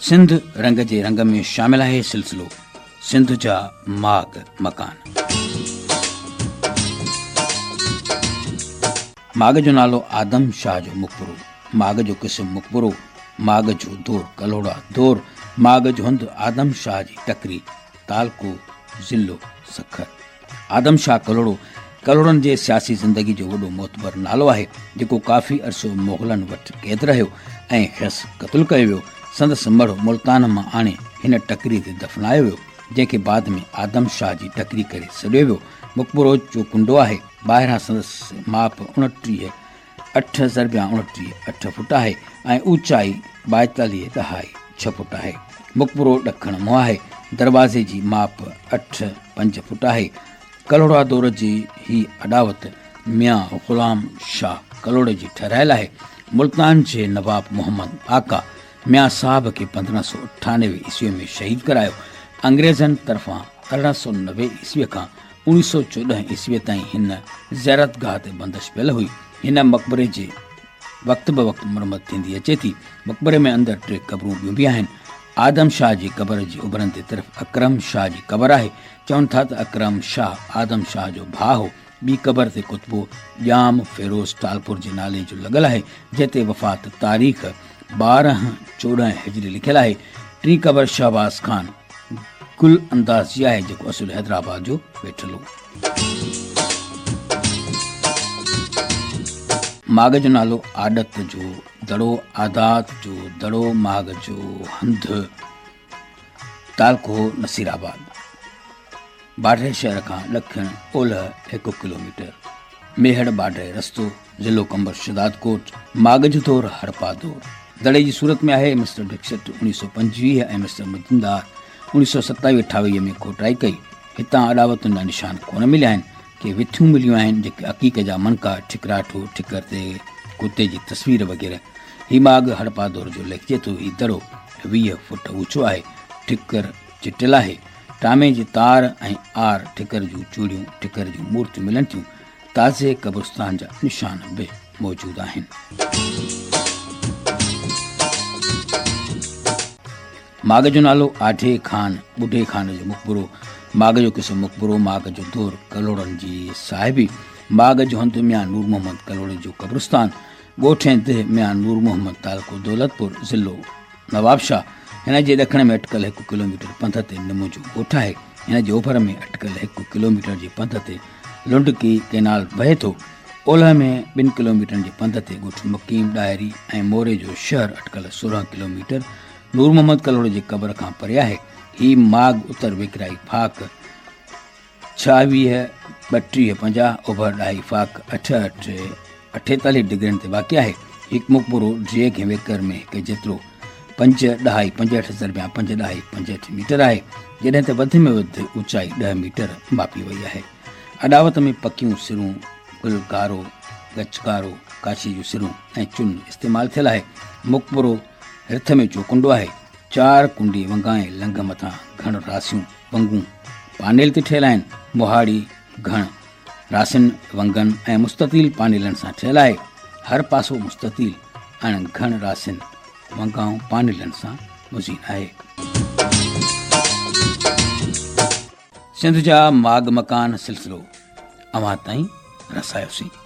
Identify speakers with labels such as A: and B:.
A: سنڌ رنگ جي رنگ ۾ شامل آهي سلسلو سنڌ جا ماڳ مڪان. ماڳ جو نالو آدم شاهه جو مقبرو، ماڳ جو قسم مقبرو، ماڳ جو دور ڪلهوڙا دور، ماڳ جو هنڌ آدم شاهه جي ٽڪري، تعلقو ضلعو سکر. آدم شاهه ڪلهوڙو ڪلهوڙن جي سياسي زندگي جو وڏو معتبر نالو آهي، جيڪو ڪافي عرصو مغلن وٽ قيد رهيو ۽ کيس قتل ڪيو ويو. سندس مڙهه ملتان مان آڻي هن ٽڪري تي دفنايو ويو، جنهن کي بعد ۾ آدم شاهه جي ٽڪري ڪري سڏيو ويو. مقبرو چوڪنڊو آهي. ٻاهران سندس ماپ اڻٽيهه اٺ ضربيان اڻٽيهه اٺ فوٽ آهي ۽ اوچائي ٻائيتاليهه ڏهائي ڇهه فوٽ آهي. مقبرو ڏکڻ منهن آهي. دروازي جي ماپ اٺ پنج فوٽ آهي. ڪلهوڙا دور جي هي اڏاوت ميان غلام شاهه ڪلهوڙي جي ٺهرايل آهي. ملتان جي نواب محمد آقا ميان صاحب کي 1598 عيسوي ۾ شهيد ڪرايو. انگريزن طرفان 1890 عيسوي کان 1914 عيسوي تائين هن زيارتگاهه تي بندش پيل هئي. هن مقبري جي وقت به وقت مرمت ٿيندي اچي ٿي. مقبري ۾ اندر ٽي قبرون ٻيون به آهن. آدم شاهه جي قبر جي اڀرندي طرف اڪرم شاهه جي قبر آهي. چون ٿا ته اڪرم شاهه آدم شاهه جو ڀاء هو. ٻي قبر تي ڪتبو ڄام فيروز ٽالپر جي نالي جو لڳل آهي، جنهن تي وفات تاريخ 12 14 هجري لکيل آهي. ٽين قبر شهباز خان گل انداز جي آهي، جيڪو اصل حيدرآباد جو ويٺل هو. ماڳ جو نالو آڏت جو دڙو، آدات جو دڙو، ماڳ جو هنڌ تعلقو نصير آباد، باڊهه شهر کان ڏکڻ اولهه هڪ ڪلوميٽر، ميهڙ باڊهه رستو، ضلعو قمبر شهدادڪوٽ، ماڳ جو دور هڙپا دور دڙي جي صورت ۾ آهي. مسٽر ڊڪسٽ 1925 ۽ مسٽر مجمدار 1927 28 ۾ کوٽائي ڪئي. هتان اڏاوتن جا نشان ڪونه مليا آهن. ڪي وٿيون مليون آهن جيڪي عقيق جا مڻڪا، ٺڪراٺو، ٺڪر تي ڪتي جي تصوير وغيره. هي ماڳ هڙپا دور جو ليکجي ٿو. هي دڙو 20 فوٽ اوچو آهي. ٺڪر چٽيل آهي. ٽامي جي تار ۽ آر ٺڪر جون چوڙيون، ٺڪر جون مورتيون ملن ٿيون. تازي قبرستان جا نشان به موجود آهن. ماڳ جو نالو آڍي خان، ٻڍي خان جو مقبرو، ماڳ جو قسم مقبرو، ماڳ جو دور ڪلهوڙن جي صاحبي، ماڳ جو هنڌ ميان نور محمد ڪلهوڙي جو قبرستان، ڳوٺ ۽ ديهه ميان نور محمد تعلقو دولتپور ضلعو نوابشاهه، هن جي ڏکڻ ۾ اٽڪل هڪ ڪلوميٽر پنڌ تي نم جو ڳوٺ آهي. هن جي اوڀر ۾ اٽڪل هڪ ڪلوميٽر جي پنڌ تي لنڊڪي ڪئنال وهي ٿو. اولهه ۾ ٻن ڪلوميٽرن جي پنڌ تي ڳوٺ مقيم ڏاهري ۽ موري جو شهر اٽڪل 16 ڪلوميٽر نور محمد ڪلهوڙي جي قبر کان پري آهي. هي ماڳ اتر ويڪرائي ڦاڪ 26 32 50، اوڀر ڏاهي ڦاڪ 68 48 ڊگرين تي واقع آهي. هي مقبرو ڊيگهه ۽ ويڪر ۾ هڪ جيترو پنج ڏهائي پنجهٺ ضربيان پنج ڏهائي پنجهٺ ميٽر آهي، جڏهن ته وڌ ۾ وڌ اوچائي 10 ميٽر ماپي وئي آهي. اڏاوت ۾ پڪيون سرون، گل ڪارو، ڳچ ڪارو، ڪاشي جون سرون ۽ چن استعمال ٿيل آهي. مقبرو رٿ ۾ چوڪنڊو آهي. چار ڪنڊي ونگائين لنگهه مٿان گهڻ راسيون ونگون پانيل تي ٺهيل آهن. مهاڙي گهڻ راسين ونگن ۽ مستطيل پانيلن سان ٺهيل آهي. هر پاسو مستطيل اڻ گهڻ راسين ونگائون پانيلن سان مزين آهي. سنڌ جا ماڳ مڪان سلسلو اوهان تائين رسايوسين.